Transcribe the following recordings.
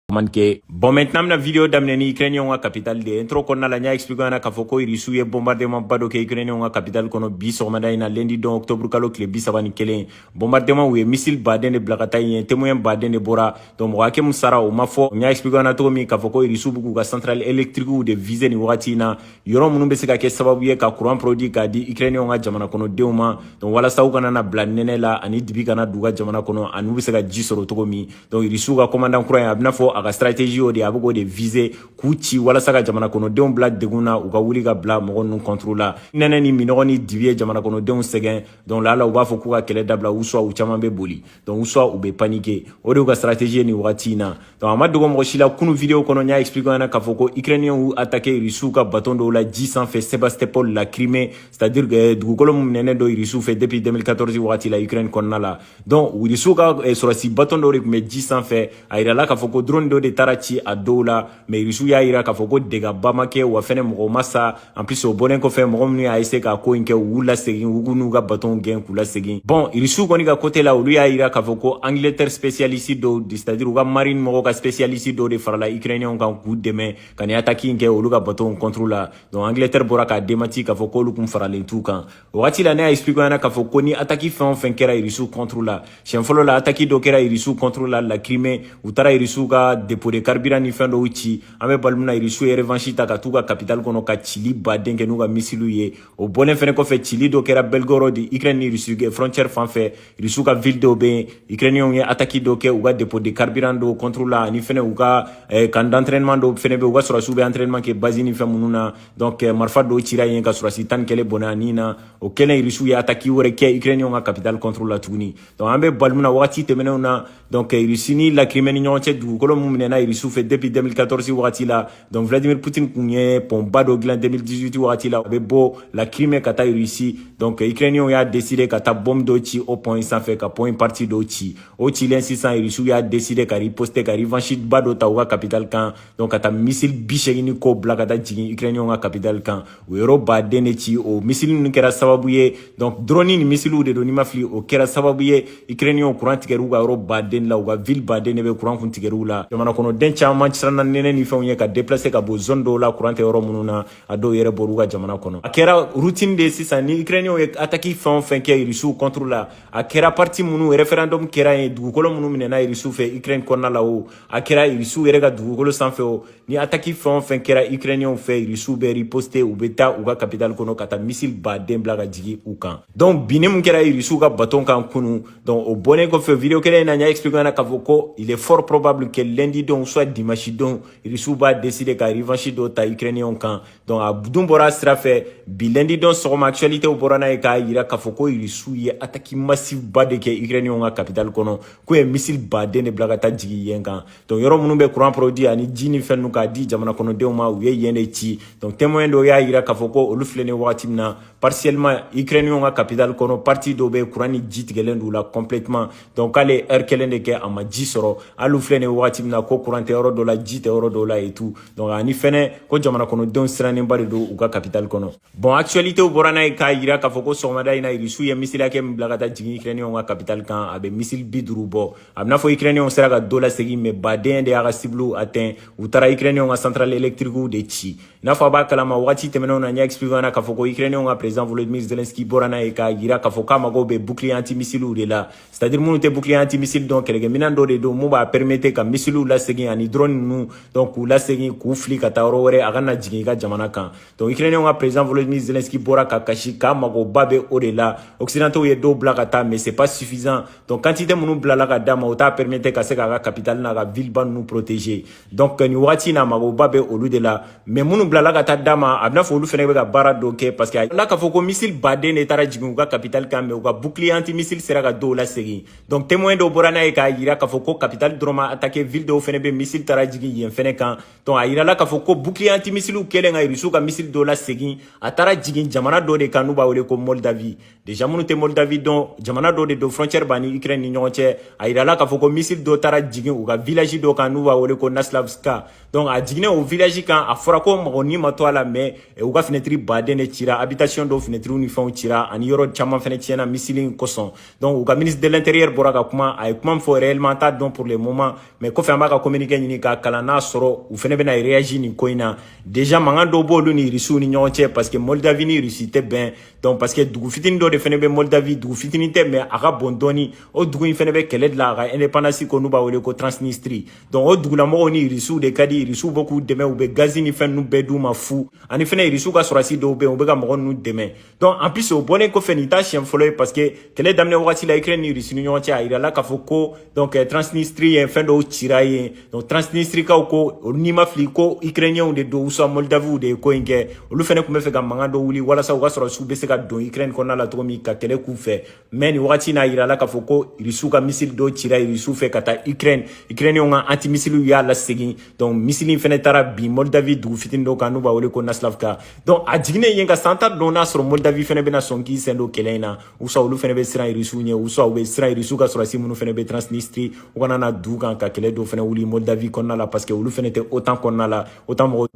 Manke. Bon, maintenant bɛna vidéo daminɛ ni Ukrainien ka capitale de ye. Intro kɔnɔna la, n y'a expliqué ɲɛna k'a fɔ ko Russiw ye bombardement ba dɔ kɛ Ukrainien ka capitale kɔnɔ bi sɔgɔmada in na, lundi don, octobre kalo tile 31. Bombardement, u ye missile baden de bila ka taa yen, témoin baden de bɔra. Donc mɔgɔ hakɛ min sara, o ma fɔ. N y'a expliqué ɲɛna cogo min k'a fɔ ko Russiw b'u k'u ka centrale électrique de viser nin wagati in na, yɔrɔ minnu bɛ se ka kɛ sababu ye ka courant produit k'a di Ukrainien ka jamana kɔnɔdenw ma. Donc walasa u kana na bila nɛnɛ la ani dibi kana d'u ka jamana kɔnɔ, ani u bɛ se ka ji sɔrɔ cogo min. Donc Russiw ka commandant kura in, a bɛna fɔ a ka stratégie o de, a bɛ k'o de viser k'u ci walasa ka jamana kɔnɔdenw bila degun na, u ka wuli ka bila mɔgɔ ninnu contre la. Nɛnɛ ni minɔgɔ ni dibi ye jamana kɔnɔdenw sɛgɛn. Donc lala u b'a fɔ k'u ka kɛlɛ dabila, ou soit u caman bɛ boli, donc ou soit u bɛ paniquer. O de y'u ka stratégie ye nin wagati in na. Donc a ma dogo mɔgɔ si la, kunu vidéo kɔnɔ, n y'a expliqué ɲɛna k'a fɔ ko Ukrainiens y'u attaqué Russiw ka bateau dɔw la ji sanfɛ, Sébastopol, la Crimée, c'est-à-dire que dugukolo min minɛnen don Russiw fɛ depuis 2014 wagati la Ukraine kɔnɔna la. Donc Russiw ka sɔrɔsi bateau dɔw de tun bɛ ji sanfɛ. A yirala k'a fɔ ko drone dɔ de taara ci a dɔw la, mais Russiw y'a yira k'a fɔ ko dégâts ba ma kɛ, wa fɛnɛ mɔgɔw ma sa. En plus, o bɔlen kɔfɛ, mɔgɔ minnu y'a essayer ka ko in kɛ, u y'u lasegin, u k'u n'u ka bateau gɛn k'u lasegin. Bon, Russiw kɔni ka côté la, olu y'a yira k'a fɔ ko Angleterre spécialiste dɔw, c'est-à-dire u ka marine mɔgɔw ka spécialiste dɔw de farala Ukrainiens kan k'u dɛmɛ ka nin attaque in kɛ olu ka bateau contre la. Donc Angleterre bɔra k'a démenti k'a fɔ k'olu kun faralen t'u kan. O wagati la, ne y'a expliqué ɲɛna k'a fɔ ko ni attaque fɛn o fɛn kɛra Russiw contre la, siɲɛ fɔlɔ la, attaque dɔ kɛra Russiw contre la, la Crimée, u taara Russiw ka dépôt de carburant ni fɛn dɔw ci. An bɛ bali min na, Russiw ye revanche ta ka t'u ka capitale kɔnɔ ka cili baden kɛ n'u ka missiles ye. O bɔlen fɛnɛ kɔfɛ, cili dɔ kɛra Belgorod, Ukraine ni Russie frontière fan fɛ, Russiw ka ville dɔw bɛ yen. Ukrainiens ye attaque dɔ kɛ u ka dépôt de carburant dɔw contre la, ani fɛnɛ u ka camp d'entraînement dɔw fɛnɛ bɛ, u ka sɔrɔsiw bɛ entraînement kɛ base ni fɛn minnu na. Donc marifa dɔw cira yen ka sɔrɔsi 11 bɔnɛ a nin na. O kɛlen, Russiw ye attaque wɛrɛ kɛ Ukrainiens ka capitale contre la tuguni. Donc an bɛ bali min na, wagati tɛmɛnenw na, donc Russie ni la Crimée ni ɲɔgɔn cɛ, dugukolo mun minɛna Russiw fɛ depuis 2014 wagati la, donc Vladimir Poutine kun ye pont ba dɔ dilan 2018 wagati la, a bɛ bɔ la Crimée ka taa Russie. Donc Ukrainiens y'a décidé ka taa bombe dɔ ci o pont in sanfɛ, ka pont in partie dɔ ci. O cilen sisan, Russiw y'a décidé ka riposter, ka revanche ba dɔ ta u ka capitale kan, donc ka taa missile 80 ni kɔ bila ka taa jigin Ukrainiens ka capitale kan. O yɔrɔ baden de ci. O missile ninnu kɛra sababu ye, donc drone ni missiles de don n'i ma fili, o kɛra sababu ye Ukrainiens courant tigɛr'u ka yɔrɔ baden la, u ka ville baden de bɛ courant kun tigɛr'u la. Jamana kɔnɔden caman siranna nɛnɛ ni fɛnw ye ka déplacer ka bɔ zone dɔw la, courant tɛ yɔrɔ minnu na. A dɔw yɛrɛ bɔr'u ka jamana kɔnɔ. A kɛra routine de sisan, ni Ukrainiens ye attaque fɛn o fɛn kɛ Russiw contre la, a kɛra partie minnu référendum kɛra yen, dugukolo minnu minɛna Russiw fɛ Ukraine kɔnɔna la, o a kɛra Russiw yɛrɛ ka dugukolo sanfɛ, o ni attaque fɛn o fɛn kɛra Ukrainiens fɛ, Russiw bɛ riposter, u bɛ taa u ka capitale kɔnɔ ka taa missile baden bila ka jigin u kan. Donc binni mun kɛra Russiw ka bateau kan kunu, donc o bɔlen kɔfɛ, vidéo kelen in na, n y'a expliqué ɲɛna k'a fɔ ko il est fort probable que lundi don, soit dimanche don, Russiw b'a décider ka revanche dɔ ta Ukrainiens kan. Donc a dun bɔra sira fɛ bi lundi don sɔgɔma, actualité bɔra n'a ye k'a yira k'a fɔ ko Russiw ye attaque massive ba de kɛ Ukrainiens ka capitale kɔnɔ, k'u ye missile baden de bila ka taa jigin yen kan. Donc yɔrɔ minnu bɛ courant produit ani ji ni fɛn ninnu k'a di jamana kɔnɔdenw ma, u ye yen de ci. Donc témoin dɔw y'a yira k'a fɔ ko olu filɛ nin wagati min na, partiellement Ukrainiens ka capitale kɔnɔ, partie dɔw bɛ, courant ni ji tigɛlen d'u la complètement. Donc k'ale heure kelen de kɛ a ma ji sɔrɔ. Hali u filɛ nin wagati min na, ko courant tɛ yɔrɔ dɔw la, ji tɛ yɔrɔ dɔw la et tout. Donc ani fɛnɛ ko jamana kɔnɔdenw sirannenba de don u ka capitale kɔnɔ. Bon, actualité bɔra n'a ye k'a yira k'a fɔ ko sɔgɔmada in na, Russiw ye missile hakɛ min bila ka taa jigin Ukrainiens ka capitale kan, a bɛ missile 50 bɔ. A bɛ n'a fɔ Ukrainiens sera ka dɔ lasegin, mais baden de y'a ka cible atteint, u taara Ukrainiens ka centrale électrique de ci. I n'a fɔ a b'a kalama, wagati tɛmɛnenw na, n y'a expliqué ɲɛna k'a fɔ ko Ukrainiens ka président Volodymyr Zelensky bɔra n'a ye k'a yira k'a fɔ k'a mago bɛ bouclier antimissile de la, c'est-à-dire minnu tɛ bouclier antimissile dɔn, kɛlɛkɛminɛn dɔ de don mun b'a permettre ka missiles lasegin ani drone ninnu, donc k'u lasegin, k'u fili ka taa yɔrɔ wɛrɛ, a kana jigin i ka jamana kan. Donc Ukrainiens ka président Volodymyr Zelensky bɔra ka kasi k'a magoba bɛ o de la. Occidentaux ye dɔw bila ka taa, mais c'est pas suffisant. Donc quantité minnu bilala ka d'a ma, o t'a permettre ka se k'a ka capitale n'a ka ville ba ninnu protéger. Donc nin wagati in na, magoba bɛ olu de la. Mais minnu bilala ka taa d'a ma, a bɛna fɔ olu fana bɛ ka baara dɔ kɛ, parce que la k'a fɔ ko missile baden de taara jigin u ka capitale kan, mais u ka bouclier antimissile sera ka dɔw lasegin. Donc témoin dɔw bɔra n'a ye k'a yira k'a fɔ ko capitale dɔrɔn ma attaqué, ville dɔw fana bɛ, missile taara jigin yen fɛnɛ kan. Donc a yirala k'a fɔ ko bouclier antimissile kɛlen ka Russiw ka missile dɔw lasegin, a taara jigin jamana dɔ de kan n'u b'a wele ko Moldavie. Déjà, minnu tɛ Moldavie dɔn, jamana dɔ de don, frontière b'a ni Ukraine ni ɲɔgɔn cɛ. A yirala k'a fɔ ko missile dɔ taara jigin u ka village dɔ kan n'u b'a wele ko Naslavska. Donc a jiginnen o village kan, a fɔra ko mɔgɔ ni ma to a la, mais u ka fenêtre baden de cira, habitation dɔw fenêtre ni fɛnw cira, ani yɔrɔ caman fɛnɛ tiɲɛna missile in kosɔn. Donc u ka ministre de l'Intérieur bɔra ka kuma, a ye kuma min fɔ, réellement t'a dɔn pour le moment, mais kɔfɛ an an b'a ka communiqué ɲini k'a kalan, n'a sɔrɔ u fɛnɛ bɛna réagir nin ko in na. Déjà mankan dɔw b'olu ni Rusiw ni ɲɔgɔn cɛ, parce que Moldavie ni Russie tɛ bɛn. Donc parce que dugu fitinin dɔ de fɛnɛ bɛ Moldavie, dugu fitinin tɛ, mais a ka bon dɔɔni, o dugu in fɛnɛ bɛ kɛlɛ de la a ka indépendance ko, n'u b'a wele ko Transnistrie. Donc o dugulamɔgɔw ni Rusiw de ka di, Rusiw bɛ k'u dɛmɛ, u bɛ gazi ni fɛn ninnu bɛɛ d'u ma fu. Ani fɛnɛ Rusiw ka sɔrɔdasi dɔw bɛ yen, u bɛ ka mɔgɔ ninnu dɛmɛ. Donc en plus, o bɔlen kɔfɛ, nin t'a siɲɛ fɔlɔ ye, parce que kɛlɛ daminɛ wagati la, Ukraine ni Russie ni ɲɔgɔn cɛ, a yirala k'a fɔ ko donc Transnistrie ye fɛn dɔw cira yen. Donc Transnistrikaw ko, olu n'i ma fili, ko Ukrainiens de don ou soit Moldaviw de ye ko in kɛ. Olu fɛnɛ tun bɛ fɛ ka mankan dɔ wuli walasa u ka sɔrɔdasiw bɛ se ka don Ukraine kɔnɔna la cogo min ka kɛlɛ k'u fɛ. Mais nin wagati n'a yirala k'a fɔ ko Rusiw ka missile dɔw cira Rusiw fɛ ka taa Ukraine, Ukrainiens ka anti-missile y'a lasegin. Donc missile in fɛnɛ taara bin Moldavie dugu fitinin dɔ kan, n'u b'a wele ko Naslavka. Donc a jiginnen yen ka san t'a dɔn n'a sɔrɔ Moldavie fɛnɛ bɛna sɔn k'i sen don kɛlɛ in na, ou soit olu fɛnɛ bɛ siran Rusiw ɲɛ, ou soit u bɛ siran Rusiw ka sɔrɔdasi minnu fɛnɛ bɛ Transnistrie, u kana na du kan ka kɛlɛ dɔ fɛnɛ wuli Moldavie kɔnɔna la, parce que olu fɛnɛ tɛ OTAN kɔnɔna la, OTAN mɔgɔw.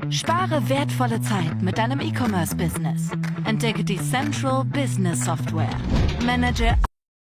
Spare wertvolle Zeit mit deinem E-Commerce-Business. Entdecke die Central Business Software. Manage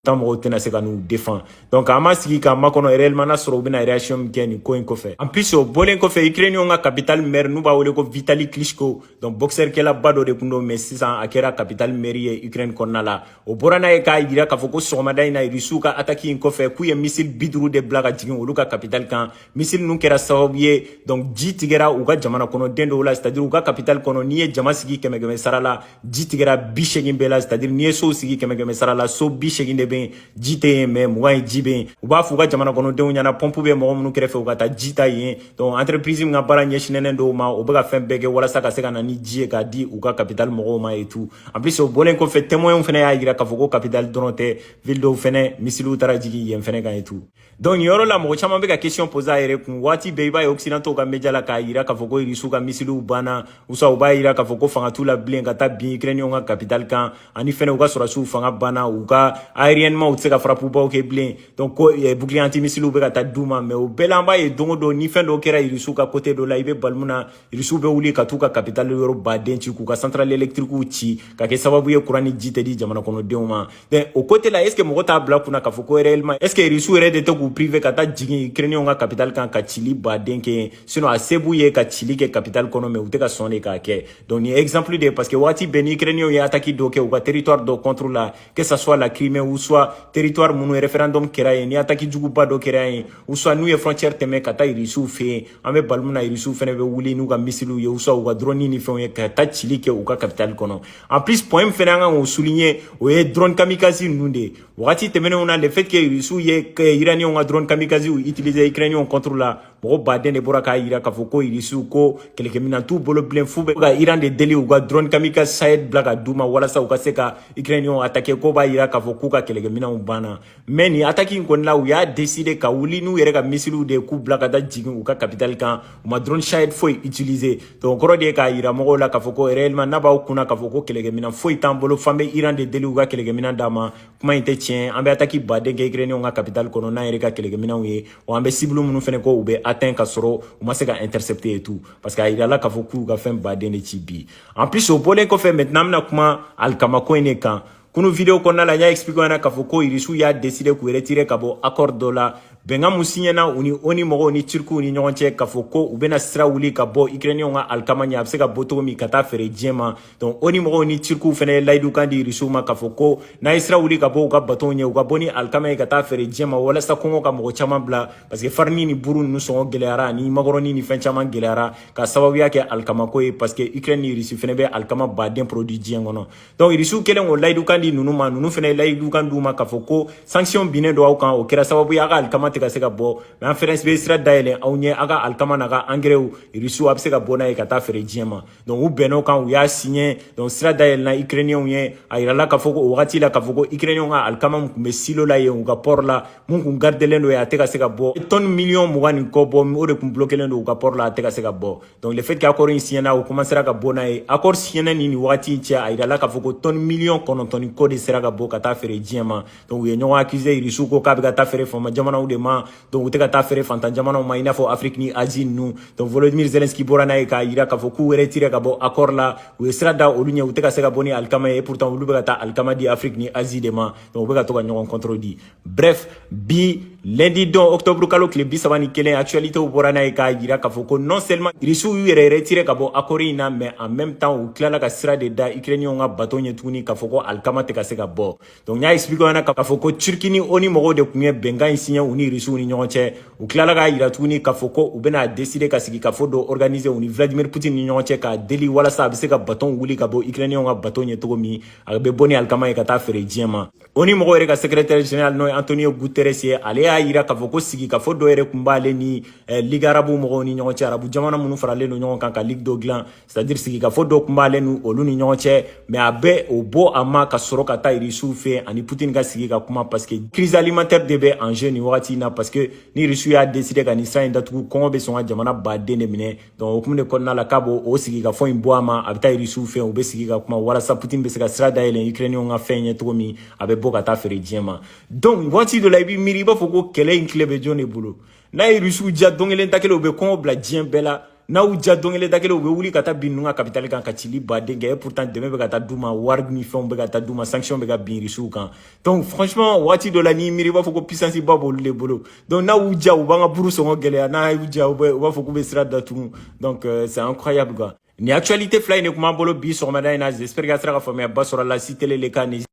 tan mɔgɔw tɛna se ka n'u défend. Donc an ma sigi k'an makɔnɔ réellement n'a sɔrɔ u bɛna réaction min kɛ nin ko in kɔfɛ. En plus, o bɔlen kɔfɛ, Ukrainiens ka capitale maire, n'u b'a wele ko Vitali Klitschko, donc boxeur kɛlaba dɔ de tun don, mais sisan a kɛra capitale maire ye Ukraine kɔnɔna la, o bɔra n'a ye k'a yira k'a fɔ ko sɔgɔmada in na, Rusiw ka attaque in kɔfɛ, k'u ye missile 50 de bila ka jigin olu ka capitale kan. Missile ninnu kɛra sababu ye, donc ji tigɛra u ka jamana kɔnɔden dɔw la, c'est à dire u ka capitale kɔnɔ, n'i ye jama sigi kɛmɛ kɛmɛ sara la, ji tigɛra 80 bɛɛ la, c'est à dire n'i ye sow sigi kɛmɛ kɛmɛ sara la, so 80 de bɛ yen ji tɛ yen, mais 20 ye ji bɛ yen. U b'a fɔ u ka jamana kɔnɔdenw ɲɛna, pɔnpu bɛ mɔgɔ minnu kɛrɛfɛ, u ka taa ji ta yen. Donc entreprise min ka baara ɲɛsinnen don o ma, o bɛ ka fɛn bɛɛ kɛ walasa ka se ka na ni ji ye k'a di u ka capitale mɔgɔw ma et tout. En plus, o bɔlen kɔfɛ, témoins fana y'a yira k'a fɔ ko capitale dɔrɔn tɛ, ville dɔw fɛnɛ missilew taara jigin yen fɛnɛ kan et tout. Donc nin yɔrɔ la, mɔgɔ caman bɛ ka question poser a yɛrɛ kun. Waati bɛɛ i b'a ye occidentaux ka média la k'a yira k'a fɔ ko Rusiw ka missilew banna, ou soit u b'a yira k'a fɔ ko fanga t'u la bilen ka taa bin Ukrainiens ka capitale kan, ani fɛnɛ u ka sɔrɔdasiw fanga banna, u ka aériennement u tɛ se ka frappe baw kɛ bilen. Donc ko bouclier antimissile bɛ ka taa d'u ma. Mais o bɛɛ la, an b'a ye don o don, ni fɛn dɔw kɛra Rusiw ka côté dɔ la, i bɛ bali mun na, Rusiw bɛ wuli ka t'u ka capitale yɔrɔ baden ci, k'u ka centrale électrique ci, ka kɛ sababu ye courant ni ji tɛ di jamana kɔnɔdenw ma. Donc o côté la, est ce que mɔgɔ t'a bila kunna k'a fɔ ko réellement, est ce que Rusiw yɛrɛ de tɛ k'u privé ka taa jigin Ukrainiens ka capitale kan ka cili baden kɛ yen? Sinon a se b'u ye ka cili kɛ capitale kɔnɔ, mais u tɛ ka sɔn de k'a kɛ. Donc nin ye exemple de ye, parce que waati bɛɛ ni Ukrainiens ye attaque dɔ kɛ u ka territoire dɔ contre la, que ça soit la Crimée ou soit territoire minnu référendum kɛra yen, ni attaque juguba dɔ kɛra yen, ou soit n'u ye frontière tɛmɛ ka taa Rusiw fɛ yen, an bɛ bali mun na, Rusiw fɛnɛ bɛ wuli n'u ka missiles ye ou soit u ka drone ni fɛnw ye ka taa cili kɛ u ka capitale kɔnɔ. En plus, point min fɛnɛ an kan k'o souligner, o ye drone kamikaze ninnu de ye. Wagati tɛmɛnenw na, le fait que Rusiw ye Iraniens ka drone kamikaze utiliser Ukrainiens contre la, mɔgɔ baden de bɔra k'a yira k'a fɔ ko Rusiw ko kɛlɛkɛminɛn t'u bolo bilen, f'u bɛ ka Iran de deli u ka drone kamikaze Shahed bila ka d'u ma walasa u ka se ka Ukrainiens attaquer, ko b'a yira k'a fɔ k'u ka kɛlɛkɛminɛnw banna. Mais nin attaque in kɔni la, u y'a décider ka wuli n'u yɛrɛ ka missiles de ye k'u bila ka taa jigin u ka capitale kan, u ma drone Shahed foyi utiliser. Donc kɔrɔ de ye k'a yira mɔgɔw la k'a fɔ ko réellement, n'a b'aw kunna k'a fɔ ko kɛlɛkɛminɛn foyi t'an bolo, f'an bɛ Iran de deli u ka kɛlɛkɛminɛn d'an ma, kuma in tɛ tiɲɛ. An bɛ attaque baden kɛ Ukrainiens ka capitale kɔnɔ n'an yɛrɛ ka kɛlɛkɛminɛnw ye, wa an bɛ cible minnu fɛnɛ ko u bɛ atteint ka sɔrɔ u ma se ka intercepter et tout, parce que a yirala k'a fɔ k'u ka fɛn baden de ci bi. En plus, o bɔlen kɔfɛ, maintenant an bɛna kuma alikama in de kan. Kunu vidéo kɔnɔna la, n y'a expliqué ɲɛna k'a fɔ ko Irisiw y'a décidé k'u retirer ka bɔ accord dɔ la, bɛnkan mun signena u ni ONU mɔgɔw ni Turkiw ni ɲɔgɔn cɛ, k'a fɔ ko u bɛna sira wuli ka bɔ Ukrainiens ka alikama ɲɛ, a bɛ se ka bɔ cogo min ka taa feere diɲɛ ma. Donc ONU mɔgɔw ni Turkiw fɛnɛ ye layidu kan di Irisiw ma k'a fɔ ko n'a ye sira wuli ka bɔ u ka bateau ɲɛ, u ka bɔ ni alikama ye ka taa feere diɲɛ ma, walasa kɔngɔ ka mɔgɔ caman bila, parce que farini ni buru ninnu sɔngɔ gɛlɛyara, ani makɔrɔni ni fɛn caman gɛlɛyara ka sababuya kɛ alikamako ye, parce que Ukraine ni Russie fɛnɛ bɛ alikama baden produit diɲɛ kɔnɔ. Donc Irisiw kɛlen k'o layidu kan di ninnu ma, ninnu fɛnɛ ye layidu kan d'u ma k'a fɔ ko sanction binnen don aw kan, o kɛra sababu ye a ka alikama tɛ ka se ka bɔ, mais an fɛnɛ bɛ sira dayɛlɛ aw ɲɛ, a ka alikama n'a ka engrais, Irisiw a bɛ se ka bɔ n'a ye ka taa feere diɲɛ ma. Donc u bɛnn'o kan, u y'a signé. Donc sira dayɛlɛna Ukrainiens ye. A yirala k'a fɔ ko o wagati la, k'a fɔ ko Ukrainiens ka alikama mun tun bɛ silo la yen u ka port la, mun kun gardelen don yen, a tɛ ka se ka bɔ, tonne 20 millions ni kɔ bɔ, o de kun bloquélen don u ka port la, a tɛ ka se ka bɔ. Donc le fait que accord in signé, u commencera ka bɔ n'a ye. Accord signé ni nin wagati in cɛ, a yirala k'a fɔ ko tonne 9 millions ni kɔ de sera ka bɔ ka taa feere diɲɛ ma. Donc u ye ɲɔgɔn accuser, Irisiw ko k'a bɛ ka taa feere faama jamanaw de. ma. Donc u tɛ ka taa feere fantan jamanaw ma, i n'a fɔ Afrique ni Asie ninnu. Donc Volodymyr Zelensky bɔra n'a ye k'a yira k'a fɔ k'u retiré ka bɔ accord la, u ye sira da olu ɲɛ, u tɛ ka se ka bɔ ni alikama ye. Et pourtant olu bɛ ka taa alikama di Afrique ni Asie de ma. Donc u bɛ ka to ka ɲɔgɔn contredit. Bref, bi lundi don, octobre kalo tile 31, actualité bɔra n'a ye k'a yira k'a fɔ ko non seulement Russiw y'u yɛrɛ retiré ka bɔ accord in na, mais en même temps u tilala ka sira de da Ukrainiens ka bateau ɲɛ tuguni, k'a fɔ ko alikama tɛ ka se ka bɔ. Donc n y'a expliqué ɲɛna k'a fɔ ko Turquie ni ONU mɔgɔw de tun ye bɛnkan in signé u ni Russiw ni ɲɔgɔn cɛ. U tilala k'a yira tuguni k'a fɔ ko u bɛna décider ka sigi ka fɔ dɔ organiser u ni Vladimir Poutine ni ɲɔgɔn cɛ, k'a deli walasa a bɛ se ka bateau wuli ka bɔ Ukrainiens ka bateau ɲɛ cogo min, a bɛ bɔ ni alikama ye ka taa feere diɲɛ ma. ONU mɔgɔw yɛrɛ ka secrétaire général, n'o ye Antonio Guterres ye, ale y'a yira k'a fɔ ko sigi ka fɔ dɔ yɛrɛ tun b'ale ni Ligue arabu mɔgɔw ni ɲɔgɔn cɛ, arabu jamana minnu faralen don ɲɔgɔn kan ka ligue dɔ dilan, c'est à dire sigi ka fɔ dɔ tun b'ale ni olu ni ɲɔgɔn cɛ, mais a bɛ o bɔ a ma ka sɔrɔ ka taa Russiw fɛ ani Poutine ka sigi ka kuma, parce que crise alimentaire de bɛ en jeu nin wagati in na, parce que ni Russiw y'a décider ka nin sira in datugu, kɔngɔ bɛ sɔn ka jamana baden de minɛ. Donc o hukumu de kɔnɔna la, k'a b'o o sigi ka fɔ in bɔ a ma, a bɛ taa Russiw fɛ, u bɛ sigi ka kuma walasa Poutine bɛ se ka sira dayɛlɛ Ukrainiens ka fɛn ɲɛ cogo min, a bɛ bɔ ka taa feere diɲɛ ma. Donc waati dɔ la, i b'i miiri, i b'a fɔ ko kɛlɛ in tile bɛ jɔn de bolo? N'a ye Russiw ja, don kelen da kelen, u bɛ kɔngɔ bila diɲɛ bɛɛ la. N'aw ja, don kelen da kelen, u bɛ wuli ka taa bin ninnu ka capitale kan ka cili baden kɛ. Et pourtant dɛmɛ bɛ ka taa d'u ma, wari ni fɛnw bɛ ka taa d'u ma, sanction bɛ ka bin Russiw kan. Donc franchement, waati dɔ la, n'i miiri, i b'a fɔ ko puissance ba b'olu de bolo. Donc n'a y'u ja, u b'an ka buru sɔngɔ gɛlɛya. N'a y'u ja, u b'a fɔ k'u bɛ sira datugu. Donc c'est incroyable, quoi. Ni actualité fila in de tun b'an bolo bi sɔgɔmada in na. J'espère que a sera ka faamuyaba sɔrɔ a la. Si télé le kan ni.